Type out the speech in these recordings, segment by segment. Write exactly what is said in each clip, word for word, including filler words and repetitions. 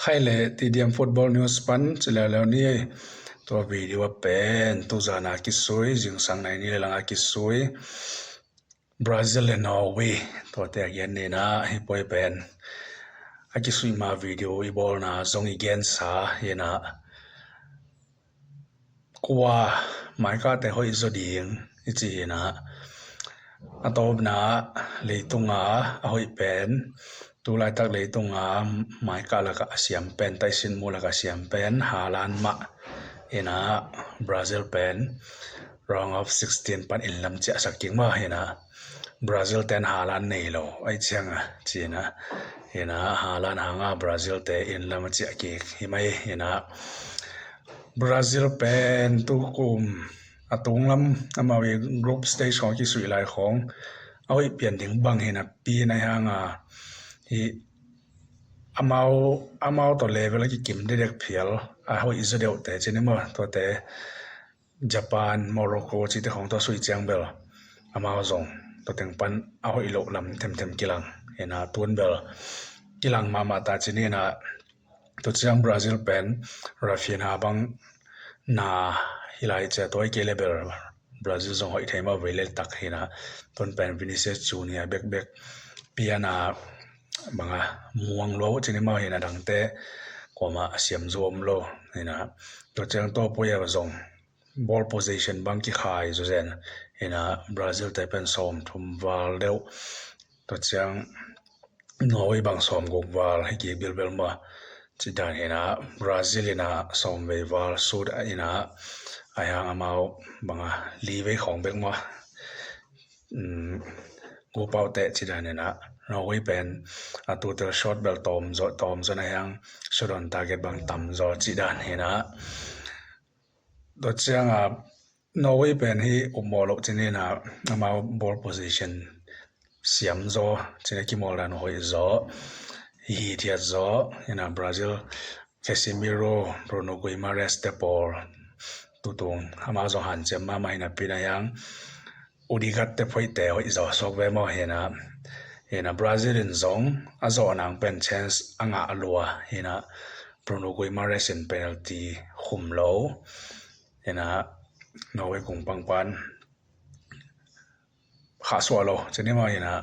Khai le T D M Football News pan ci leuleu ni. Tua video a pen tuzan a kisui, zingsang nai ni le lang a kisui Brazil le Norway, tuate a gen ni na. Hih poi pen a kisui ma video i bawlna zong i gensa hi na. Kua maikate hoih zaw ding i ci hi na. A tawpna, leitunga a hoih pen, tu laitak leitunga maika lakah a siam pen, taisin mu lakah a siam pen Haaland mah hi na. Brazil pen round of sixteen pan inn lam ciahsak kik mah hi na. Brazil ten Haaland nei lo ahih cianga ci na. Hi na, Haaland hanga Brazil te inn lam a ciah kik hi mai hi na. Brazil pen tukum a tunglam amau i group stage khawng a kisuih lai khawng a hoih pian ding bang hi napi na hanga hi. Amau, amau tawh level a kikim dedek phial a hoih zaw deuhte ci ni maw, tuate Japan, Morocco cite khawng tawh suih ciang bel amau zong tua teng pan a hoih loh lam themthem kilang hi na. Tun bel kilang mahmah ta ci ni na. Tua ciang Brazil pen Rafinha bang na hi lai cia, tua i kei le bel Brazil zong hoih thei mah vei le tak hi na. Tun pen Vinicius Junior bekbek piana banga muang lua uh ci ni mah hi na, dangte kuama a siam zuam lo hi na. Tua ciang tua poi a zong ball possession bang kikhai zawzen hi na. Brazil te pen sawm thum val deuh, tua ciang Norway bang sawm guk val hi kik bilbel maw ci dan hi na. Brazil in a sawm vei val sut a hi na. A hiang amau banga li vei khawng bek maw, um, gupau teh ci dan hi na. Norway pen a tutel shot bel tawm zaw, tawm zaw na hiang shot on target bang tam zaw ci dan hi na. Tua cianga Norway pen hi upmawh loh ci ni na, amau ball position siam zaw ci na, kimawl dan hoih zaw, hi hithiat zaw hi na. Brazil, Casemiro, Bruno Guimaraes te pawl tutung amau zong hanciam mahmah hi napi na hiang Odegaard te phoihte hoih zaw suak ve maw hi na. Hi na, Brazil in zong a zawh nang pen chance a ngah lua hi na. Bruno Guimaraes in penalty khum lo hi na. Norway kung pangpan khahsuah lo ci ni maw hi na.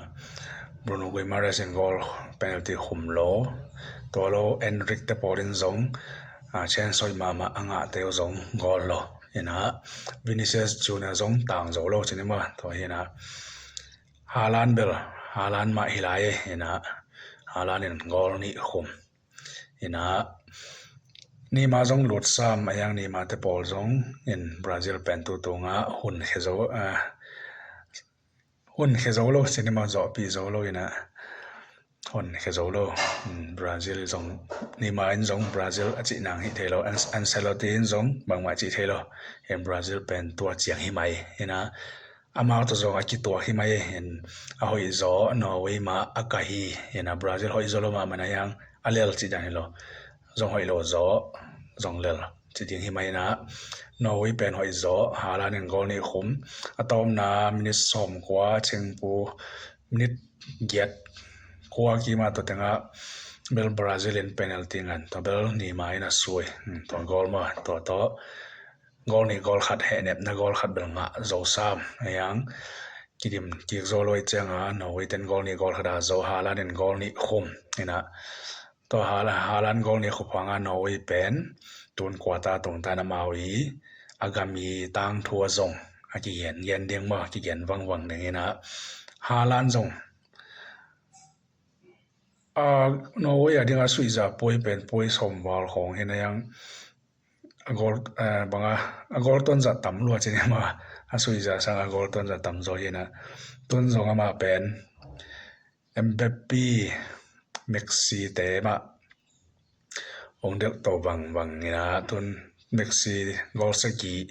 Bruno Guimaraes in goal, penalty khum lo. Tua lo Endrick te pawl in zong, ah, chance hoih mahmah a ngahte uh zong goal lo hi na. Vinicius Junior zong tang zo lo ci ni maw, tua hi na. Haaland bel, Haaland mah hi lai hi na. Haaland in goal nih khum hi na. Neymar zong lut sam a hiang, Neymar te pawl zong in Brazil pen tutunga hun khe zo, ah, hun khe zo lo ci ni maw, zawhpih zo lo hi na. Hun khe zo lo. Hmm, Brazil zong, Neymar in zong Brazil a cih nang hi thei lo. An-, Ancelotti in zong bangmah cih thei lo. Hi Brazil pen tua ciang hi mai hi na. Amau tawh zong a kituak hi mai hi na. A hoih zaw Norway mah a kai hi hi na. Brazil hoih zaw lo mahmah na hiang a lel cih dan hi lo. Zong hoih lo zaw zong lel ci ding hi mai na. Norway pen hoih zaw, Haaland in goal nih khum. A tawpna minute sawmkua, chengpu minute giat kua kima tua tengah bel Brazil in penalty ngan, tua bel Neymar in a sui. Hmm, tua goal maw, tua tawh goal nih goal khat, hehnepna goal khat bel ngah zo sam a hiang. Kidim kik zo lo i cianga Norway ten goal nih goal khat a zo, Haaland in goal nih khum hi na. Tua Haaland, Haaland goal nih khum hanga Norway pen tun quarter tungtan amau i a gam i tangthu a zong a kigen gen ding maw, a kigen vangvang ding hi na. Haaland zong, a, Norway a dinga suihza puai pen puai sawm val khawng hi na hiang. A goal, eh, banga, a goal tuanza tam lua ci ni maw, a suihza sang a goal tuanza tam zaw hi na. Tun zong amah pen Mbappe, Messi te mah hong delh to vangvang hi na. Tun Messi goal sagih,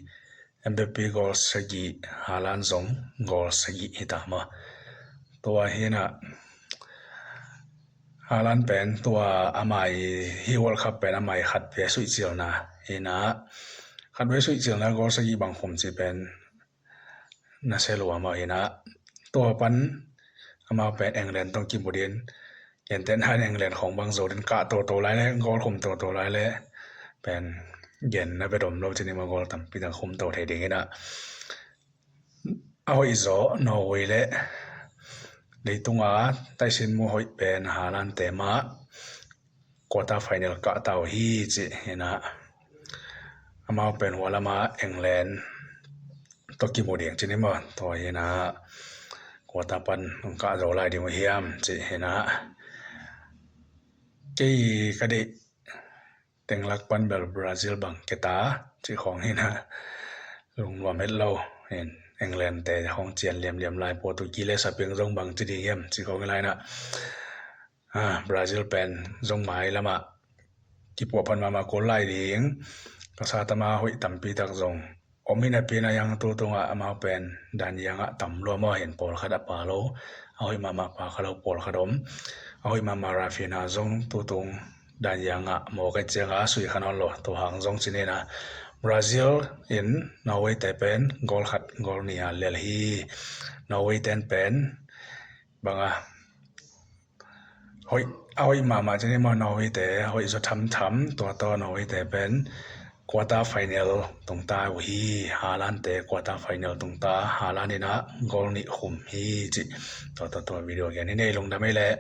Mbappe goal sagih, Haaland zong goal sagih hi ta maw. Tua hi na, Haaland pen tua amah i, hih World Cup pen amah i khatvei suihcilna hi na. Khatvei suihcilna goal sagih bang khum ci pen na se lua mah hi na. Tua pan amah pen England tawh kimu ding, Gentehna in England khawng bang zo den, kah toto lai le, goal khum toto lai le pen genna bek om lo ci ni maw, goal tampi tak khum to thei ding hi na. A hoih zaw Norway le leitunga taisin mu hoih pen Haaland te mah quarter final kah ta uh hi ci hi na. Amau pen hua lama England tawh kimu ding ci ni maw, tua hi na, quarter pan hong kah zo lai ding uh hiam ci hi na. Kei ka deih tenglak pan bel Brazil bang ke ta ci khawng hi na, lungnuam het lo. England te khawng cian liamliam lai, Portugal le Spain zong bang ci ding hiam ci khawng hi lai na. Brazil pen zong mai lamah kipuah pan mahmah kul lai ding. Ka sa tama hoih tampi tak zong om hi napi na, yang tu tungah amau pen dan yangah tam lua maw, hin pawlkhat a pa lo, a hoih mahmah pa kha lo pawlkhat om. A hoih mahmah Rafinha zong tu tung dan yangah mawk a cianga sui kha nawn lo, tua hang zong ci ni na. Brazil in Norway te pen goal khat goal nih a lel hi. Norway ten pen banga hoih, a hoih mahmah ci ni maw, Norway te hoih zaw thamtham, tua tawh Norway te pen quarter final tungta uh hi. Haaland te quarter final tungta, Haaland in a goal nih khum hi ci. Tua tawh tua video gen hi nei, lungdam ei leh.